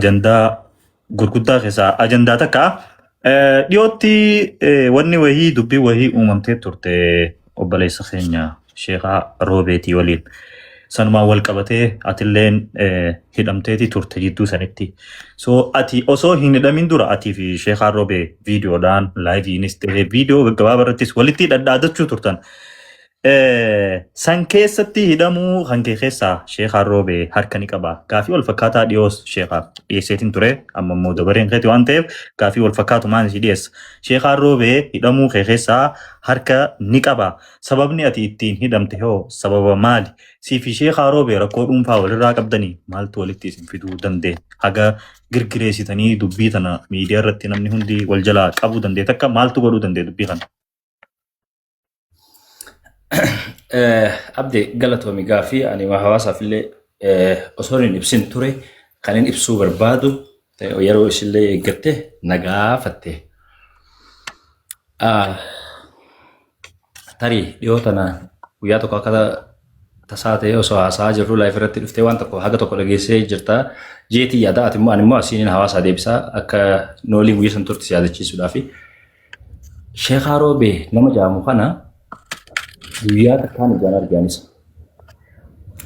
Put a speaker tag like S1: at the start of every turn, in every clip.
S1: Ajandaa gurguddaa keessaa ajandaa takka. Dhiyootti wanni wahii dubbii wahii uumamtee turte obboleessa keenya Sheekaa Roobeetii waliin. Sanumaan wal qabatee atilleen hidhamteeti turte jidduu sanitti. So ati osoo hin hidhamin dura atii fi Sheekaa Roobee viidiyoodhaan laayiviinis ta'ee viidiyoo gaggabaabaa irrattis walitti dhadhaadachuu turtan. San keessatti hidhamuu kan kee keessaa Sheekaa Roobee harka ni qaba. Gaafii wal fakkaataa dhiyoos Sheekaaf dhiyeesseetiin ture. Amma immoo dabareen keeti waan ta'eef gaafii wal fakkaatu maan si dhiyeessa. Sheekaa Roobee hidhamuu kee keessaa harka ni qaba. Sababni ati ittiin hidhamte hoo sababa maali? Sii fi Sheekaa Roobee rakkoo dhuunfaa walirraa qabdanii maaltu walitti isin fiduu danda'e? Haga girgireessitanii dubbii tana miidiyaa irratti namni hundi wal jalaa qabuu danda'e takka maaltu godhuu danda'e dubbii kana?
S2: Abde galatoomi gaaffii ani waa hawaasaaf illee osoo hin ibsin ture kan hin ibsuu barbaadu yeroo isillee eeggatte na gaafatte. Tarii dhiyoo tana guyyaa tokko akka tasaa ta'ee osoo haasa'aa jirru laayif irratti dhuftee waan tokko haga tokko dhageessee jirta. Jeetii yaada ati immoo ani immoo asiin hawaasaa deebisaa akka nooliin guyyaa san turte si yaadachiisuudhaafi. Sheekaa Roobee nama jaamu kana guyyaa takkaan ijaan arge anis.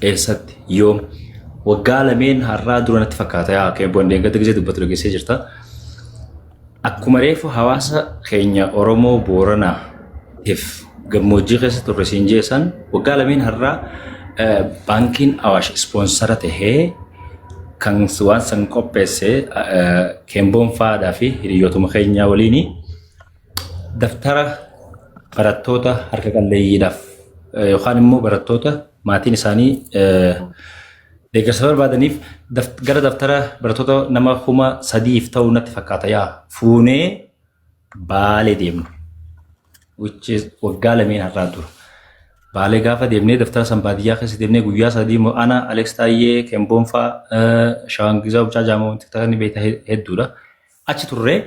S2: Eessatti? Yoom? Waggaa lameen har'aa dura natti fakkaata yaa keeboon deeggarta gisee dubbatu dhageessee jirta. Akkuma reefu hawaasa keenya Oromoo Booranaa tiif gammoojjii keessa turre siin jeessan waggaa lameen har'aa baankiin Awaash ispoonsara tahee kan waan san qopheesse Keemboon faadhaa fi hiriyootuma keenyaa waliini daftara barattoota harka qalleeyyiidhaaf yookaan immoo barattoota maatiin isaanii deeggarsa barbaadaniif gara daftara barattoota nama 3000f ta'u natti fakkaata yaa fuunee Baalee deemne. Which is waggaa lameen har'aa dura. Baalee gaafa deemnee daftara san baadiyyaa keessa deemnee guyyaa 3 immoo ana Alex Taayyee Kemboon fa'aa Shawaan Gizaa Mucaa Jaamoo wanti ni beekta hedduudha. Achi turree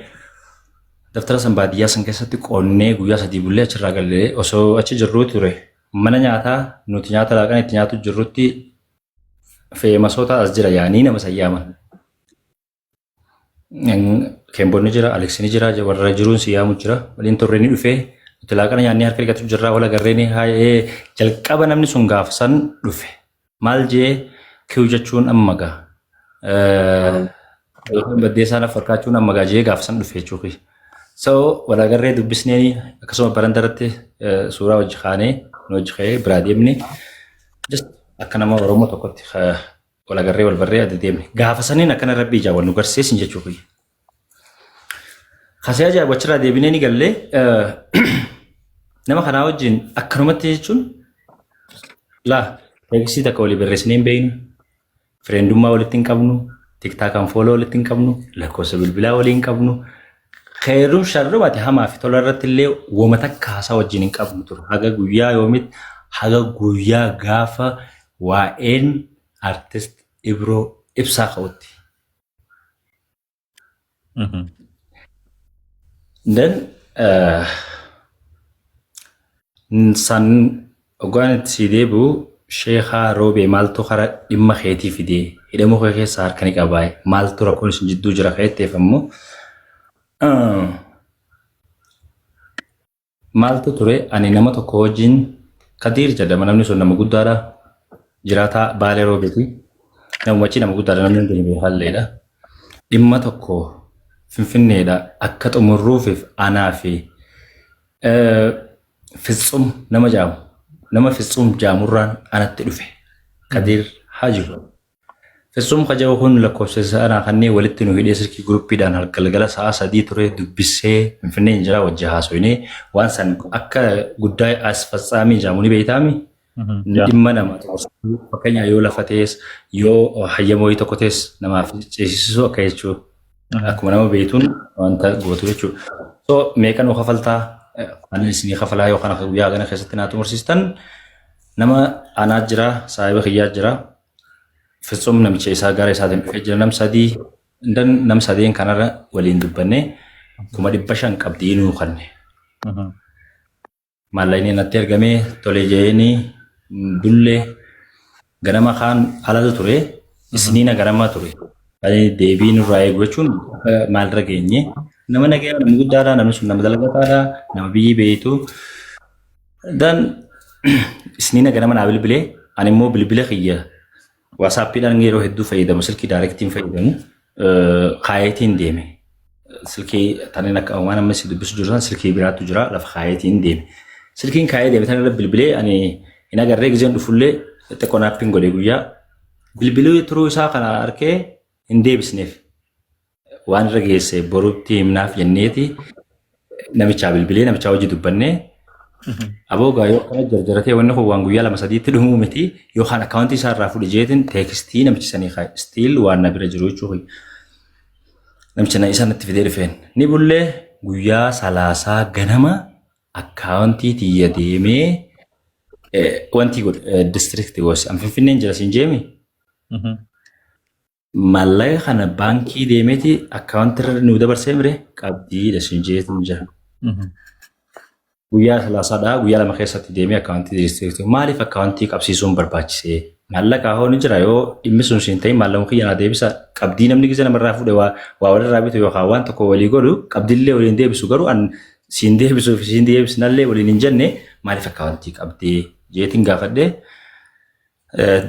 S2: daftara san baadiyyaa san keessatti qonnee guyyaa 3 bullee achirraa gallee osoo achi jirruu ture. Mana nyaataa nuti nyaata laaqana itti nyaatu jirrutti feemasoota as jira yaanii nama san yaaman. Keemboonni jira, Alex ni jira, warra jiruun si yaamu jira. Waliin turre ni dhufee nuti laaqana nyaannee harka dhiqatu jirra wal agarree ni haayee jalqaba namni sun gaafa san dhufe. Maal jee kiw jechuun amma gaa. Baddeessaa na fakkaachuun amma gaa jee gaafa san dhufe jechuufi. So wal agarree dubbisnee akkasuma baranda irratti suuraa wajji kaanee nu wajji ka'ee biraa deemne. Just akka nama Oromoo tokkotti wal agarree wal barree adda deemne. Gaafa saniin akkana rabbii ijaan wal nu garsiisin jechuu kiyya. Kasee ajaa'ibu achirraa deebinee ni gallee nama kanaa wajjin akkanumatti jechuun laa teeksii takka walii barreessinee hin beeknu. Fireendummaa walitti hin qabnu. Tiktaakaan fooloo walitti hin qabnu. Lakkoofsa bilbilaa walii hin qabnu. Kheyrum sharrum ati hamaa fi tola irratti illee woma takka haasaa wajjin hin qabnu ture. Haga guyyaa yoomitti haga guyyaa gaafa waa'een artist Ibroo Ibsaa ka'utti. Then san hoggaan itti sii deebi'u sheekaa roobee maaltu kara dhimma keetii fidee hidhamuu kee keessaa harka ni qabaa maaltu rakkoon isin jidduu jira keetteef ammoo Maaltu ture ani nama tokko wajjin Kadiir jedhama namni sun nama guddaadha. Jiraataa Baalee Roobeeti. Namuma achi nama guddaadha namni hundi ni beekalleedha. Dhimma tokko Finfinneedha akka xumurruufiif anaa fi Fitsum nama jaamu nama Fitsum jaamurraan anatti dhufe. Kadiir Hajiru. Fitsum Kaja'u kun lakkoofsa isaa anaa kanneen walitti nu hidhee silkii guruppiidhaan galgala sa'a 3 ture dubbissee Finfinnee hin jiraa wajji haasoynee waan san akka guddaa as fassaamii jedhamu ni beektaami. Dhimma nama fakkeenyaa yoo lafa ta'es yoo hayyama wayii tokko ta'es namaaf ceesisuu akka jechuu akkuma nama beektuun wanta gootu jechuudha. So meeqa nu kafaltaa ani isinii kafalaa yoo kana guyyaa kana keessatti naa xumursiistan nama anaa jira saahiba kiyyaa jira Fitsum namicha isaa gara isaatiin dhufee jira nam sadii dan nam sadeen kanarra waliin dubbannee 500,000 qabdii nuu kanne. Maallaqni natti ergamee tolee jeeni bullee ganama kaan alatu ture isniina ganama ture. Ani deebii nurraa eegu jechuun maalirra geenye nama nagaya, nama guddaadha, namni sun nama dalagataadha, nama biyyi beeytu. Dan isniina ganama naa bilbilee, ani immoo bilbila kiyya WhatsAppiidhaan yeroo hedduu fayyadamu, silkii directiin fayyadamu kaayetiin deeme. Silkii taneen akka waan amma si dubbisu jiru san silkii biraatu jira, lafa kaayetiin deeme. Silkiin kaayee deeme tan irra bilbilee ani hin agarree. Gizeen dhufullee xiqqoo naappiin godhe, guyyaa bilbiluu turuu isaa kana arkee hin deebisneef. Waan irra geesse borutti himnaaf jenneeti namichaa bilbilee namichaa hojii dubbannee, aboo gaa yoo akkana jarjaratee wanni kun waan guyyaa 2 sadiitti dhumuu miti, yookaan akkaawuntii isaa irraa fudhi jeetiin textii namichi sanii kaa'e, still waan na bira jiru jechuudha. Namicha na isa natti fidee dhufeen ni bullee. Guyyaa Salaasaa ganama akkaawuntii tiyya deemee wanti godhe districtii gosi an Finfinneen jira siin jeemi. Maallaqa kana baankii deemeeti akkaawuntii irra nu dabarsee mire qabdiidha siin jeetiin jira. Guyyaa Salaasaadhaa guyyaa 2 keessatti deemee akkaawuntii districtii maaliif akkaawuntii qabsiisuun barbaachisee? Maallaqa hoo ni jira, yoo dhimmi sun siin ta'in maallaqni kiyya naa deebisa. Qabdii namni gisa namarraa fuudhe waa walirraa bitu yookaan waan tokko walii godhu qabdiillee waliin deebisu, garuu an siin deebisuuf siin deebisnallee waliin hin jenne, maaliif akkaawuntii qabdee jeetiin gaafadhee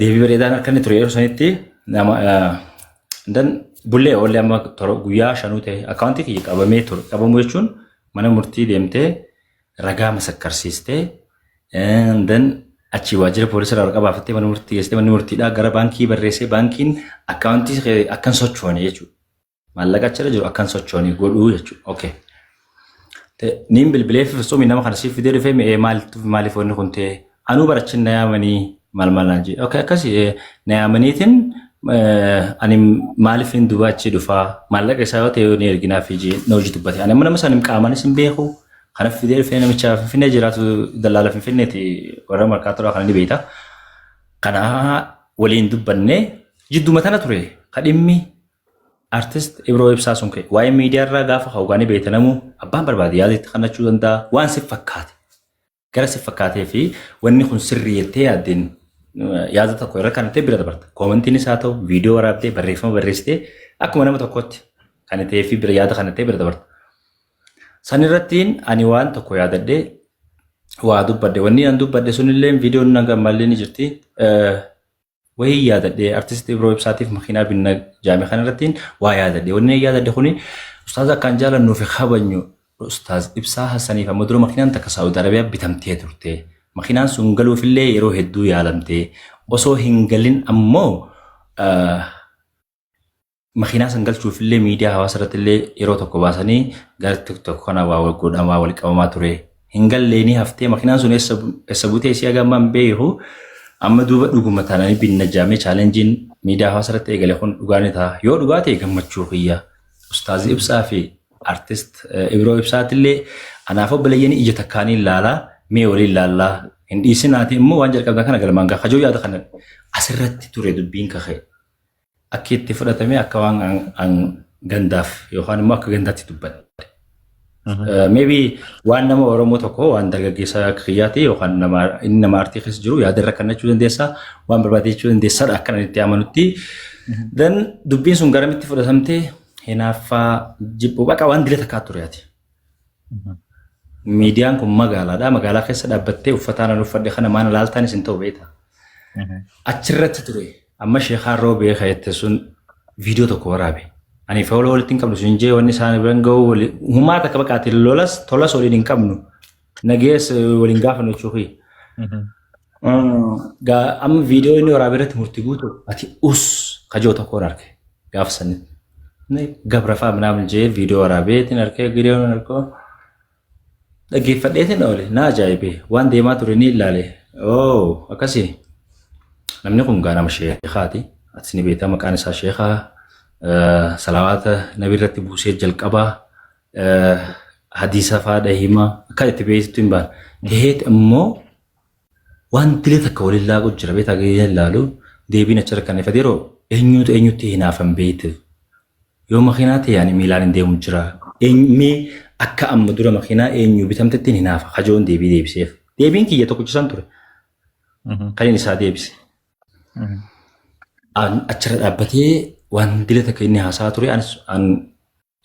S2: deebii bareedaan akka inni ture yeroo sanitti nama dan bullee oollee. Amma guyyaa 5 ta'e akkaawuntii kiyya qabamee ture. Qabamuu jechuun mana murtii deemtee ragaa masakkarsiistee, dan achii waajjira poolisii irraa waraqaa baafattee mana murtii geessitee, manni murtiidhaa gara baankii barreessee, baankiin akkaawuntii akkan sochoone jechuudha. Maallaqa achirra jiru akkan sochoone godhuu jechuudha. Okay. Niin bilbilee fi Fitsumii nama kana siif fidee dhufee mi'ee maaliif wanni kun ta'e, anuu barachin na yaamanii maal maal naan jedhe. Okay, akkasii na yaamaniitiin ani maaliif hin duuba achii dhufaa, maallaqa isaa yoo ta'e ni erginaa fi na hojii dubbate. Ani amma nama sana qaamaanis hin beeku. Kana fidee dhufee namicha Finfinnee jiraatu, dallaala Finfinneeti, warra Markaattoodhaa kana ni beekta. Kana waliin dubbannee jidduma tana ture ka dhimmi artist Ibroo Ibsaa sun ka'e. Waa'ee miidiyaa irraa gaafa hawwaanii beekta, namuu abbaan barbaade yaada itti kannachuu danda'a, waan si fakkaate. Gara si fakkaatee fi wanni kun sirrii jettee yaaddeen yaada tokko irra kan ta'e bira dabarta. Commentiinis haa ta'u, viidiyoo waraabdee, barreeffama barreessitee, akkuma nama tokkotti kan ta'ee fi bira yaada kana ta'e bira dabarta. San irrattiin ani waan tokko yaadadhee waa dubbadhe. Wanni an dubbadhe sunillee viidiyoon naga ammallee ni jirti. Wayii yaadadhe, artistii Ibroo Ibsaatiif makiinaa binna jaame kana irrattiin waa yaadadhe. Wanni an yaadadhe kuni ustaaza akkaan jaalannuu fi kabajnu Ustaaz Ibsaa Hassaniif amma dura makiinaan takka Saa'ud Arabiyaa bitamtee turte. Makiinaan sun galuufillee yeroo hedduu yaalamte. Osoo hin galin ammoo makiinaa san galchuufillee miidiyaa hawaasa irratti illee yeroo tokko baasanii gara TikTok kana waa wal godhamaa wal qabamaa ture. Hin galleenii haftee makiinaan sun eessa butee isii haga ammaa hin beeku. Amma duuba dhuguma taananii binna jaamee challengeiin miidiyaa hawaasa irratti eegale kun dhugaa ni ta'a. Yoo dhugaa ta'e gammachuu kiyya. Ustaaz Ibsaa fi artist Ibroo Ibsaatillee anaaf obboleeyyan ija takkaanii ilaalaa, mee waliin ilaallaa, hin dhiisinaati immoo waan jalqabdan kana galmaan gaha. Kajoo yaada kana asirratti ture dubbiin kaka'e. Akki itti fudhatame akka waan an gandaaf yookaan immoo akka gandaatti dubbadhe. Maybe waan nama Oromoo tokko, waan dargaggeessa akka kiyyaati yookaan nama inni nama aartii keessa jiru yaada irra kannachuu dandeessa, waan barbaade jechuu dandeessadha akka inni itti amanutti. Then dubbiin sun garamitti fudhatamte? Hinaaffaa, jibbu, baqa waan dila takkaa ture ati. Miidiyaan kun magaalaadha. Magaalaa keessa dhaabbattee uffataan an uffadhe kana maana laaltaanis hin ta'u beekta. Achirratti ture. Amma sheekaan roobee ka'ette sun viidiyoo tokko waraabe. Ani fooloo walitti hin qabnu sun jee, wanni isaan biran ga'u humaa takka baqaate, lolas tolas waliin hin qabnu. Nagees waliin gaafannu jechuufi. Amma viidiyoo inni waraabe irratti murtii guutu ati us kajoo tokkoon arge gaafa sanitti. Gabra fa'aa minaamin jee viidiyoo waraabeetiin arkee, viidiyoon arkoo dhaggeeffadheetiin oole, na ajaa'ibe, waan deemaa ture ni ilaale. Oo, akkasii namni kun gaa nama sheekaati. Atis ni beektaa, maqaan isaa sheekaa, salawaata nabi irratti buusee jalqabaa, hadiisa fa'aa hima, akka itti beektu hin baane. Ta'eet immoo waan dilee takka waliin laaqu jira beektaa, gahee ilaalu deebiin achirra kan ifate yeroo eenyuutu eenyutti hinaafan beektu. Yoo makiinaa ta'e ani miilaan hin deemu jira. Mee akka amma dura makiinaa eenyu bitamtettiin hinaafa kajoon deebii deebiseef. Deebiin kiyya tokkichisan ture. Kan inni isaa deebise. Achirra dhaabbatee Waan dila takka inni haasaa ture anis an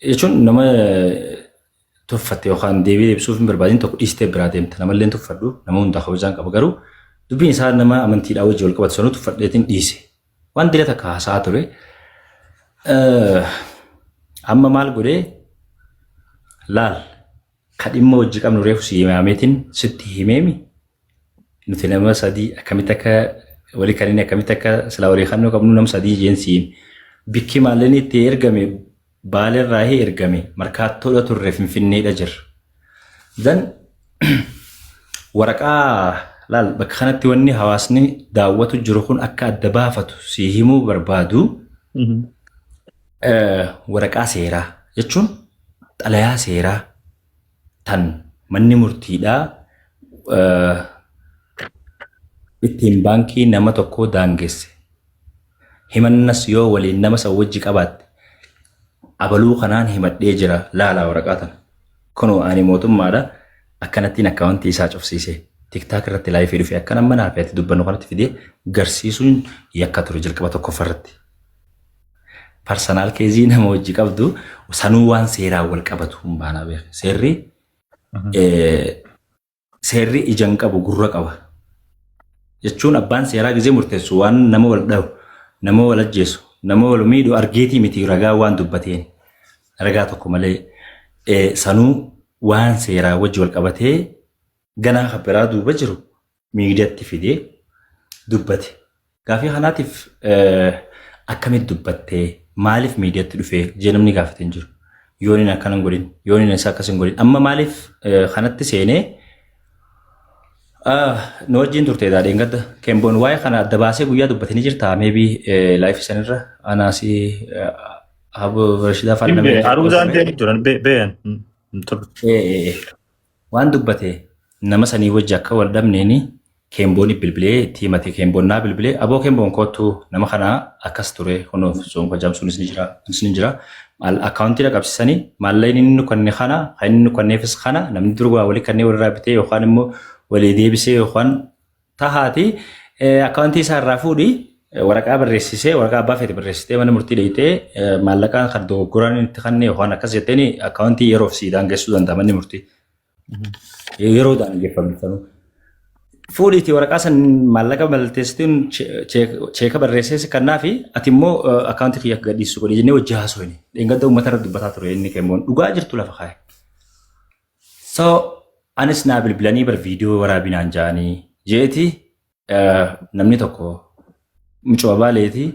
S2: jechuun nama tuffatte yookaan deebii deebisuuf hin barbaadin tokko dhiistee biraa deemta. Namallee hin tuffadhu, nama hundaa kabajaan qaba, garuu dubbiin isaa nama amantiidhaa wajji wal qabatu sanuu tuffadheetiin dhiise. Waan dila takka haasaa ture. Amma maal godhee laal ka dhimma wajji qabnu reefu si himaameetiin sitti himeemi, nuti nama sadii akkamitti akka walii kan inni akkamitti akka silaa walii kannuu qabnu nama sadii jeen si hime. Bikki maallaqni itti ergame Baaleerraa ergame, Markaattoodha turre, Finfinneedha jirra. Then waraqaa laal, bakka kanatti wanni hawaasni daawwatu jiru kun akka adda baafatu si himuu barbaadu, waraqaa seeraa jechuun xalayaa seeraa tan manni murtiidhaa ittiin baankii nama tokkoo daangesse, himannas yoo waliin nama san wajji qabaatte abaluu kanaan himadhee jira, laalaa waraqaa tana. Kunoo ani mootummaadha akkanattiin akkaawuntii isaa cufsiise. TikTok irratti live dhufe akka nama naaf ati dubbannu kanatti fidee garsiisuun yakka ture jalqaba tokkoffaa irratti. Personal case nama wajji qabdu sanuu waan seeraan wal qabatu hin baanaa beeka. Seerri ija hin qabu, gurra qaba. Jechuun abbaan seeraa gizee murteessu waan nama wal dhahu, nama wal ajjeesu, nama wal miidhu argeetii miti ragaa waan dubbateen. Ragaa tokko malee sanuu waan seeraa wajji wal qabatee ganaa kan biraa duuba jiru miidiyaatti fidee dubbate. Gaafii kanaatiif akkamitti dubbattee, maaliif miidiyaatti dhufee jee namni gaafate hin jiru. Yoon inni akkana hin godhin, yoon inni isa akkas hin godhin, amma maaliif kanatti seenee nu wajjin turte daadheen gadda Kemboon waa'ee kana adda baasee guyyaa dubbate ni jirta, maybe live sanirra anaasi Abu Rashidaa
S1: faana namni Aruuzaan deemu turan beeyan.
S2: Waan dubbate nama sanii wajji akka wal dhabneeni Keemboon bilbilee itti himate. Keemboon naa bilbilee, aboo Keemboon koottu, nama kana akkas ture, kunoo soonko jamsuunis ni jira, anis ni jira, maal akkaawuntii dhaqabsiisanii maallaqni inni nu kenne kana, kan inni nu kenneefis kana, namni dur waa walii kennee walirraa bitee yookaan immoo walii deebisee yookaan tahaati akkaawuntii isaa irraa fuudhi, waraqaa barreessisee, waraqaa abbaa feete barreessitee mana murtii dheeyitee maallaqaan kan dogoggoraan itti kenne yookaan akkas jetteeni akkaawuntii yeroof sii daangessuu danda'a manni murtii. Yeroo daangeffamtu sanuu. Fuudhiitii waraqaa san maallaqa mallatteessituun cheeka barreessee si kannaa fi ati immoo akkaawuntii kiyya akka gadhiisu godhi jennee wajji haasofne. Dheengadda uummata irra dubbataa ture inni Keemboon dhugaa jirtu lafa kaa'e. So anis naa bilbilanii bar viidiyoo waraabinaan ja'anii jeeti namni tokko mucuma Baaleeti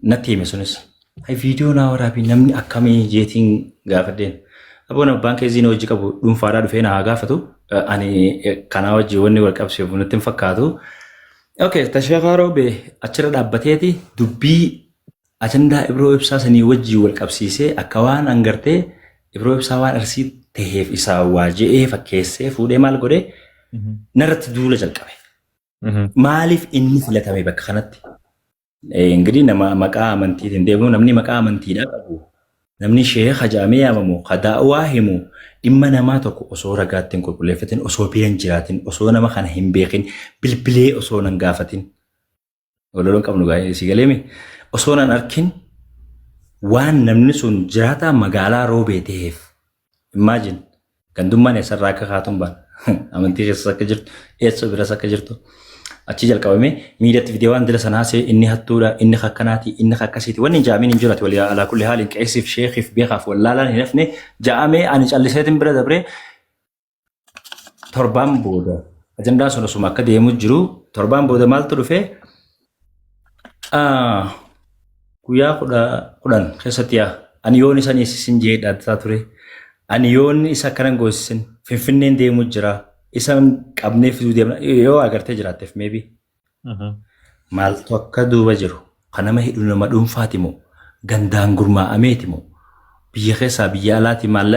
S2: natti hime sunis. Hay viidiyoo naa waraabii namni akkamii jeetiin gaafadheen. Aboon abbaan keezii na hojii qabu dhuunfaadhaa dhufee na haa gaafatu. Ani kanaa wajjin wanni wal qabsiifu natti hin fakkaatu. Okay, Tasheekaa Roobee achirra dhaabbateeti dubbii ajandaa Ibroo Ibsaa sanii wajjin wal qabsiisee akka waan angartee Ibroo Ibsaa waan Arsii taheef isaa waa je'ee fakkeessee fuudhee maal godhee narratti duula jalqabe. Maaliif inni filatame bakka kanatti? Ingirii nama maqaa amantiitiin deemu, namni maqaa amantiidhaa qabu, namni sheeka jedhamee yaamamu ka daa'waa himu dhimma namaa tokko osoo ragaatti hin qulqulleeffatin, osoo bira hin jiraatin, osoo nama kana hin beekin, bilbilee osoo nan gaafatin, waloloo hin qabnu gaa'ee si galeemi, osoo nan arkin, waan namni sun jiraataa magaalaa Roobee ta'eef, imagine gandummaan eessarraa akka kaatuun baan amantii keessas akka jirtu, eessa biras akka jirtu achi jalqabame miidiyaatti fidee waan dila sanaa see inni hattuudha, inni akkanaati, inni akkasiiti, wanni hin jaamiin hin jirati. Walii alaa kulli haaliin qeessiif sheekiif beekaaf wallaalaan hin hafne ja'amee ani calliseetiin bira dabree. Torbaan booda ajandaan sun osuma akka deemu jiru, torbaan booda maaltu dhufe? Guyyaa 10 keessatti yaa ani yoon isa dhiyeessisin jee dhaaddataa ture. Ani yoon isa akkanan goosisin Finfinneen deemu jira. Isa qabnee fiduu deemna yoo agartee jiraatteef maybe. Maaltu akka duuba jiru, kan nama hidhu nama dhuunfaati moo gandaan gurmaa'ameeti moo biyya keessaa biyya alaati maallaqa